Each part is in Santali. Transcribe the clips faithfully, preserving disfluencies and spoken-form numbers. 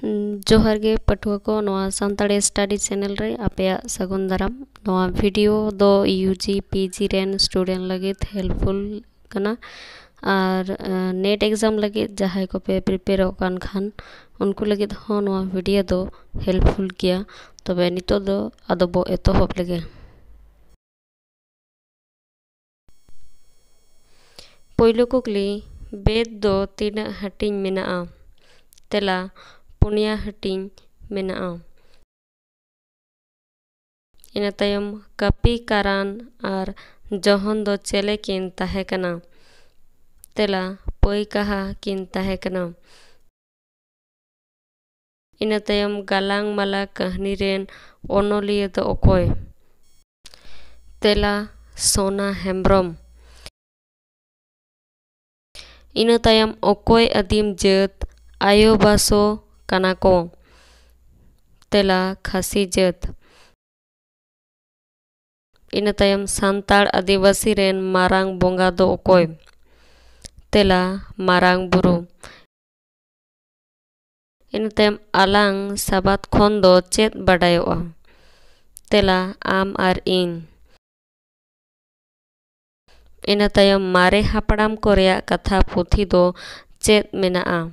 ᱡᱚᱦᱟᱨ ᱜᱮ ᱯᱟᱹᱴᱷᱩᱣᱟᱹ ᱠᱚ, ᱱᱚᱣᱟ ᱥᱟᱱᱛᱟᱲᱤ study channel ᱨᱮ ᱟᱯᱮᱭᱟᱜ ᱥᱟᱹᱜᱩᱱ ᱫᱟᱨᱟᱢ᱾ ᱱᱚᱣᱟ video ᱫᱚ U G P G ᱨᱮᱱ student ᱞᱟᱹᱜᱤᱫ helpful ᱠᱟᱱᱟ, ᱟᱨ, ᱟᱸ, NET exam ᱞᱟᱹᱜᱤᱫ ᱡᱟᱦᱟᱸᱭ ᱠᱚᱯᱮ prepareᱚᱜ ᱠᱟᱱ ᱠᱷᱟᱱ, ᱩᱱᱠᱩ ᱞᱟᱹᱜᱤᱫ ᱦᱚᱸ ᱱᱚᱣᱟ video ᱫᱚ helpful ᱜᱮᱭᱟ᱾ ᱛᱚᱵᱮ ᱱᱤᱛᱚᱜ ᱫᱚ ᱟᱫᱚ ᱵᱚ ᱮᱛᱚᱦᱚᱵ ᱞᱮᱜᱮ᱾ ᱯᱳᱭᱞᱳ ᱠᱩᱠᱞᱤ, ᱵᱮᱫ ᱫᱚ ᱛᱤᱱᱟᱹᱜ ᱦᱟᱹᱴᱤᱧ ᱢᱮᱱᱟᱜᱼᱟ? ᱛᱮᱞᱟ, ᱯᱩᱱᱭᱟ ᱦᱟᱹᱴᱤᱧ ᱢᱮᱱᱟᱜᱼᱟ᱾ ᱤᱱᱟᱹ ᱛᱟᱭᱚᱢ, ᱠᱟᱹᱯᱤ, ᱠᱟᱨᱟᱱ ᱟᱨ ᱡᱚᱦᱚᱱ ᱫᱚ ᱪᱮᱞᱮ ᱠᱤᱱ ᱛᱟᱦᱮᱸ ᱠᱟᱱᱟ? ᱛᱮᱞᱟ, ᱯᱟᱹᱭ ᱠᱟᱦᱟ ᱠᱤᱱ ᱛᱟᱦᱮᱸ ᱠᱟᱱᱟ᱾ ᱤᱱᱟᱹ ᱛᱟᱭᱚᱢ, ᱜᱟᱞᱟᱝ ᱢᱟᱞᱟ ᱠᱟᱹᱦᱱᱤ ᱨᱮᱱ ᱚᱱᱚᱞᱤᱭᱟᱹ ᱫᱚ ᱚᱠᱚᱭ? ᱛᱮᱞᱟ, ᱥᱳᱱᱟ ᱦᱮᱢᱵᱽᱨᱚᱢ᱾ ᱤᱱᱟᱹ ᱛᱟᱭᱚᱢ, ᱚᱠᱚᱭ ᱟᱹᱫᱤᱢ ᱡᱟᱹᱛ ᱟᱭᱳᱵᱟᱥᱳ ᱠᱟᱱᱟ ᱠᱚ? ᱛᱮᱞᱟ, ᱠᱷᱟᱥᱤ ᱡᱟᱹᱛ᱾ ᱤᱱᱟᱹ ᱛᱟᱭᱚᱢ, ᱥᱟᱱᱛᱟᱲ ᱟᱹᱫᱤᱵᱟᱹᱥᱤ ᱨᱮᱱ ᱢᱟᱨᱟᱝ ᱵᱚᱸᱜᱟ ᱫᱚ ᱚᱠᱚᱭ? ᱛᱮᱞᱟ, ᱢᱟᱨᱟᱝ ᱵᱩᱨᱩ᱾ ᱤᱱᱟᱹ ᱛᱟᱭᱚᱢ, ᱟᱞᱟᱝ ᱥᱟᱵᱟᱫ ᱠᱷᱚᱱ ᱫᱚ ᱪᱮᱫ ᱵᱟᱰᱟᱭᱚᱜᱼᱟ? ᱛᱮᱞᱟ, ᱟᱢ ᱟᱨ ᱤᱧ᱾ ᱤᱱᱟᱹ ᱛᱟᱭᱚᱢ, ᱢᱟᱨᱮ ᱦᱟᱯᱲᱟᱢ ᱠᱚ ᱨᱮᱭᱟᱜ ᱠᱟᱛᱷᱟ ᱯᱩᱛᱷᱤ ᱫᱚ ᱪᱮᱫ ᱢᱮᱱᱟᱜᱼᱟ?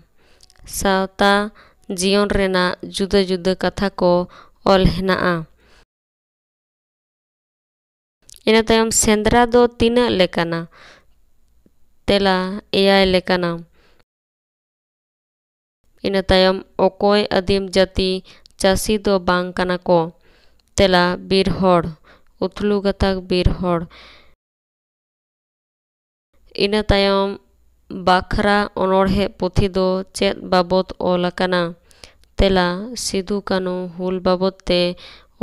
ᱥᱟᱶᱛᱟ ᱡᱤᱭᱚᱱ ᱨᱮᱱᱟᱜ ᱡᱩᱫᱟᱹ ᱡᱩᱫᱟᱹ ᱠᱟᱛᱷᱟ ᱠᱚ ᱚᱞ ᱦᱮᱱᱟᱜᱼᱟ᱾ ᱤᱱᱟᱹ ᱛᱟᱭᱚᱢ, ᱥᱮᱸᱫᱽᱨᱟ ᱫᱚ ᱛᱤᱱᱟᱹᱜ ᱞᱮᱠᱟᱱᱟ? ᱛᱮᱞᱟ, ᱮᱭᱟᱭ ᱞᱮᱠᱟᱱᱟ᱾ ᱤᱱᱟᱹ ᱛᱟᱭᱚᱢ, ᱚᱠᱚᱭ ᱟᱹᱫᱤᱢ ᱡᱟᱹᱛᱤ ᱪᱟᱹᱥᱤ ᱫᱚ ᱵᱟᱝ ᱠᱟᱱᱟ ᱠᱚ? ᱛᱮᱞᱟ, ᱵᱤᱨ ᱦᱚᱲ, ᱩᱛᱞᱩ ᱜᱟᱛᱟᱠ ᱵᱤᱨ ᱦᱚᱲ᱾ ᱤᱱᱟᱹ ᱛᱟᱭᱚᱢ, ᱵᱟᱠᱷᱨᱟ ᱚᱱᱚᱬᱦᱮ ᱯᱩᱛᱷᱤ ᱫᱚ ᱪᱮᱫ ᱵᱟᱵᱚᱛ ᱚᱞ ᱟᱠᱟᱱᱟ? ᱛᱮᱞᱟ, ᱥᱤᱫᱩ ᱠᱟᱹᱱᱦᱩ ᱦᱩᱞ ᱵᱟᱵᱚᱛ ᱛᱮ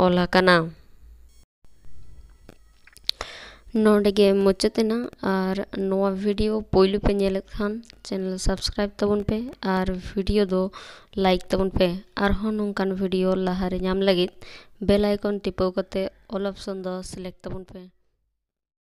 ᱚᱞ ᱟᱠᱟᱱᱟ᱾ ᱱᱚᱰᱮ ᱜᱮ ᱢᱩᱪᱟᱹᱫ ᱮᱱᱟ, ᱟᱨ ᱱᱚᱣᱟ video ᱯᱳᱭᱞᱳ ᱯᱮ ᱧᱮᱞᱮᱫ ᱠᱷᱟᱱ channel subscribe ᱛᱟᱵᱚᱱ ᱯᱮ ᱟᱨ video ᱫᱚ like ᱛᱟᱵᱚᱱ ᱯᱮ᱾ ᱟᱨᱦᱚᱸ ᱱᱚᱝᱠᱟᱱ video ᱞᱟᱦᱟᱨᱮ ᱧᱟᱢ ᱞᱟᱹᱜᱤᱫ bell icon ᱴᱤᱯᱟᱹᱣ ᱠᱟᱛᱮ all option ᱫᱚ select ᱛᱟᱵᱚᱱ ᱯᱮ᱾